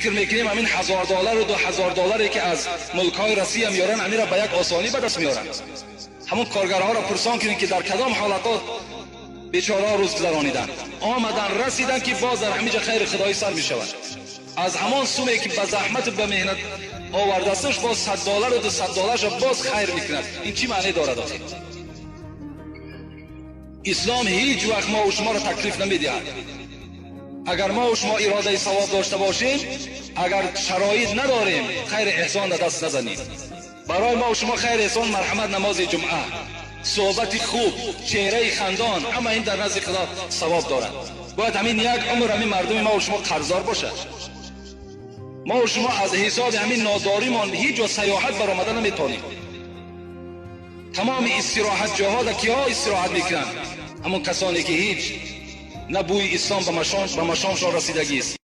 Фикр мекунем, ҳамин 1000 доллару 2000 долларе, ки аз мулкҳои Россия меоранд, ҳаминро ба як осонӣ ба даст меоранд. Ҳамон коргарҳоро пурсон кунем, ки дар кадом ҳолатҳо бечораҳо рӯз гузарониданд, омадан расиданд, ки боз дар ҳамин ҷа хайри худоӣ сар мешавад. Аз ҳамон суме, ки ба заҳмату ба меҳнат овардасташ, боз 100 доллару 200 долларша боз хайр мекунад. Ин чӣ маъне дорад охир? Ислом ҳеҷ вақт мо шуморо таклиф намедиҳад. Агар мо шумо иродаи савоб дошта бошем, агар шароит надорем, хайри эҳсон дар даст назанем. Барои мо шумо хайр эҳсон марҳамат, намози ҷумъа, суҳбати хуб, чеҳраи хандон, ҳама ин дар назди Худо савоб дорад. Бояд ҳамин як умр ҳамин мардуми мо шумо қарздор бошад. Мо шумо аз ҳисоби ҳамин нодоримон ҳеҷ ҷо сайёҳат баромада наметавонем. Тамоми истироҳатҷоҳо дар киҳо истироҳат мекунанд? Ҳамон касоне, ки ҳеҷ на бӯи ислом ба машомшон расидагист.